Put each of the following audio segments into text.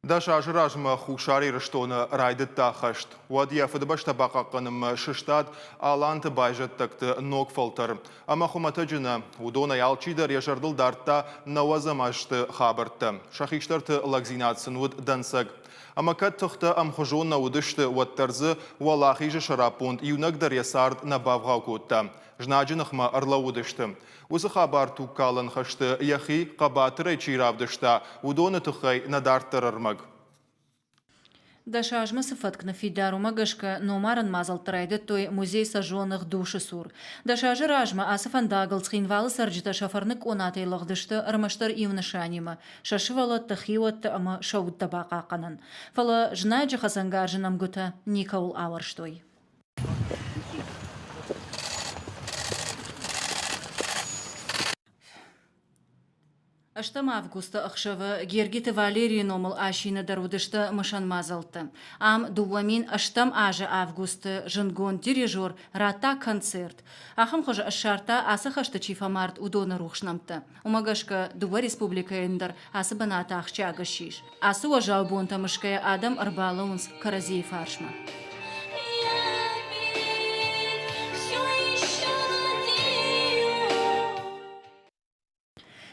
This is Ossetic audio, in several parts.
Дӕс азы размӕ Хуссар Ирыстоны райдыдта хӕст. Уӕд йӕ Фыдыбӕстӕ бахъахъхъӕнынмӕ сыстад аланты байзӕддӕгты ног фӕлтӕр. Ӕмӕ хуымӕтӕджы нӕ, уыдонӕй алчидӕр йӕ зӕрдыл дардта нӕуӕдзӕм азты хабӕрттӕ. Сӕ хистӕрты лӕгдзинад сын уыд дӕнцӕг. Ӕмӕ кӕд тыхтӕ ӕмхуызон нӕ уыдысты, уӕддӕр дзы Уӕлахизы сӕраппонд иунӕг дӕр йӕ цард нӕ бавгъау кодта. Знаджы ныхмӕ ӕрлӕууыдысты. Уыцы хабар тугкалӕн хӕсты йӕхи хъӕбатырӕй чи равдыста, уыдоны тыххӕй нӕ дарддӕр ӕрмӕг. Дӕс азмӕ цы фӕтк ныффидар, уымӕ гӕсгӕ номарӕн мадзӕлттӕ райдыдтой музей Сожженных душ-ы цур. Дӕс азы размӕ ацы фӕндагыл Цхинвалы цӕрджытӕ сӕ фӕрныг къонатӕй лыгъдысты ӕрмӕстдӕр иу нысанимӕ – сӕ сывӕллӕтты, хиуӕтты ӕмӕ сӕ удтӕ бахъахъхъӕнын. Фӕлӕ знаджы хӕцӕнгарзы нӕмгуытӕ никӕуыл ауӕрстой. Ӕстӕм августы ӕхсӕвы Гергиты Валерийы номыл асины дӕр уыдысты мысӕн мадзӕлттӕ. Ам 2008 азы августы зындгонд дирижер радта концерт. Ахӕм хуызы ссардта, ацы хӕсты чи фӕмард, уыдоны рухс нӕмттӕ. Уымӕ гӕсгӕ дыууӕ республикӕйӕн дӕр ацы бынат ахсджиаг ссис. Ацы уӕззау бонтӕ мысгӕйӕ адӕм ӕрбалӕууынц кӕрӕдзийы фарсмӕ.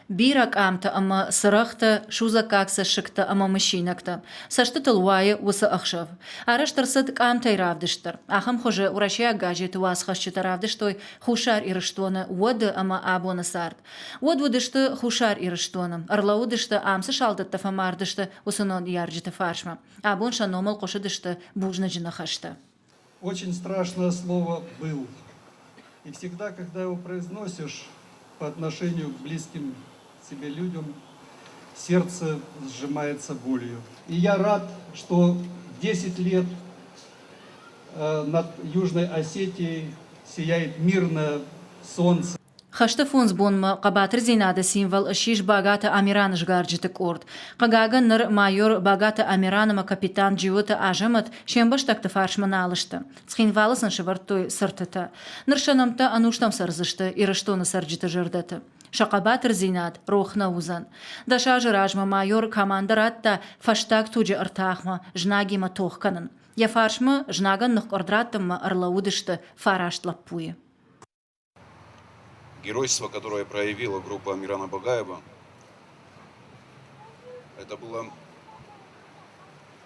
Бирӕ къамтӕ ӕмӕ цырӕгътӕ, судзаггаг цӕссыгтӕ ӕмӕ мысинӕгтӕ. Цӕстытыл уайы уыцы ӕхсӕв. Арӕзт ӕрцыд къамтӕй равдыст дӕр. Ахӕм хуызы уӕрӕсейаг газеты уацхӕсджытӕ равдыстой Хуссар Ирыстоны уӕды ӕмӕ абоны цард. Уӕд уыдысты Хуссар Ирыстоны, ӕрлӕууыдысты, ам цы салдӕттӕ фӕмардысты, уыцы ныййарджыты фарсмӕ. Абон сӕ номыл хъуысыдысты бузныджы ныхӕстӕ. Очень страшное слово «был». И всегда, когда его произносишь по отношению к близким себе людям, сердце сжимается болью. И я рад, что 10 лет над Южной Осетией сияет мирное солнце. Хӕсты фондз бонмӕ хъӕбатырдзинады символ ссис Багаты Амираны сгарджыты къорд. Хъыгагӕн, ныр майор Багаты Амиран ӕмӕ капитан Джиоты Азӕмӕт се мбӕстӕгты фарсмӕ нал сты. Цхинвалы сын сӕвӕрдтой цыртытӕ. Ныр сӕ нӕмттӕ ӕнустӕм цӕрдзысты Ирыстоны цӕрджыты зӕрдӕты. Сӕ хъӕбатырдзинад рох нӕ уыдзӕн. Дӕс азы размӕ майор командӕ радта фӕстаг туджы ӕртахмӕ знагимӕ тох кӕнын. Йӕ фарсмӕ знагӕн ныхкъуырд раттынмӕ ӕрлӕууыдысты фараст лӕппуйы. Геройство, которое проявила группа Амирана Багаева, это было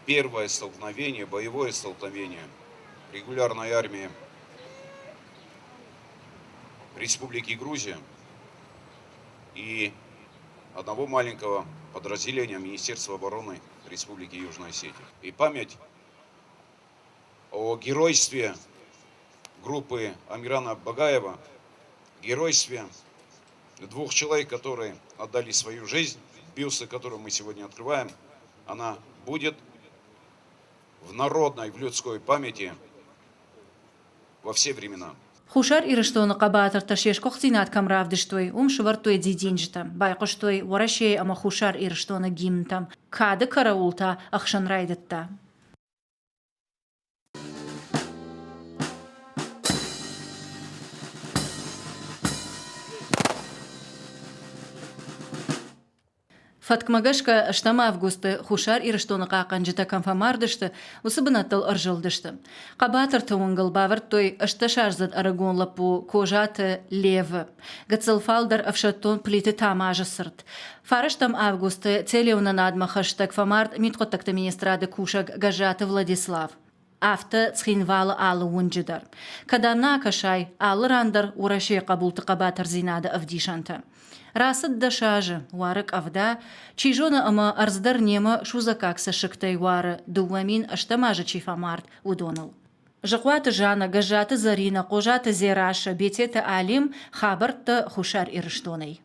первое столкновение, боевое столкновение регулярной армии Республики Грузия и одного маленького подразделения Министерства обороны Республики Южная Осетия. И память о геройстве группы Амирана Багаева, геройстве двух человек, которые отдали свою жизнь, бюсты, которую мы сегодня открываем, она будет в народной, в людской памяти во все времена. Хуссар Ирыстоны хъӕбатыртӕ се сгуыхтдзинад кӕм равдыстой, уым сӕвӕрдтой дидинджытӕ, байхъуыстой Уӕрӕсейы ӕмӕ Хуссар Ирыстоны гимнтӕм. Кады караул та ӕхсын райдыдта. Фӕткмӕ гӕсгӕ ӕстӕм августы Хуссар Ирыстоны хъахъхъӕнджытӕ кӕм фӕмард сты, уыцы бынӕттыл ӕрзылдысты. Хъӕбатырты уынгыл бавӕрдтой ӕстдӕсаздзыд ӕрыгон лӕппу Козаты Левы, гыццыл фалдӕр ӕфсӕддон Плиты Тамазы цырт. Фарӕстӕм августы телеуынынадмӕ хӕстӕг фӕмард мидхъуыддӕгты министрады кусӕг Гӕззаты Владислав. Афтӕ Цхинвалы алы уынджы дӕр. Кӕдӕм нӕ акӕсай, алы ран дӕр Уӕрӕсейы хъӕбулты хъӕбатырдзинады ӕвдисӕнтӕ. Рацыд дӕс азы, уары къӕвда, чи зоны ӕмӕ ӕрдз дӕр немӕ судзаггаг цӕссыгтӕй уары, 2008 азы чи фӕмард, уыдоныл. Зыхъуаты Жаннӕ, Гӕззаты Зӕринӕ, Хъозаты Дзерассӕ, Бететы Алим, хабӕрттӕ Хуссар Ирыстонӕй.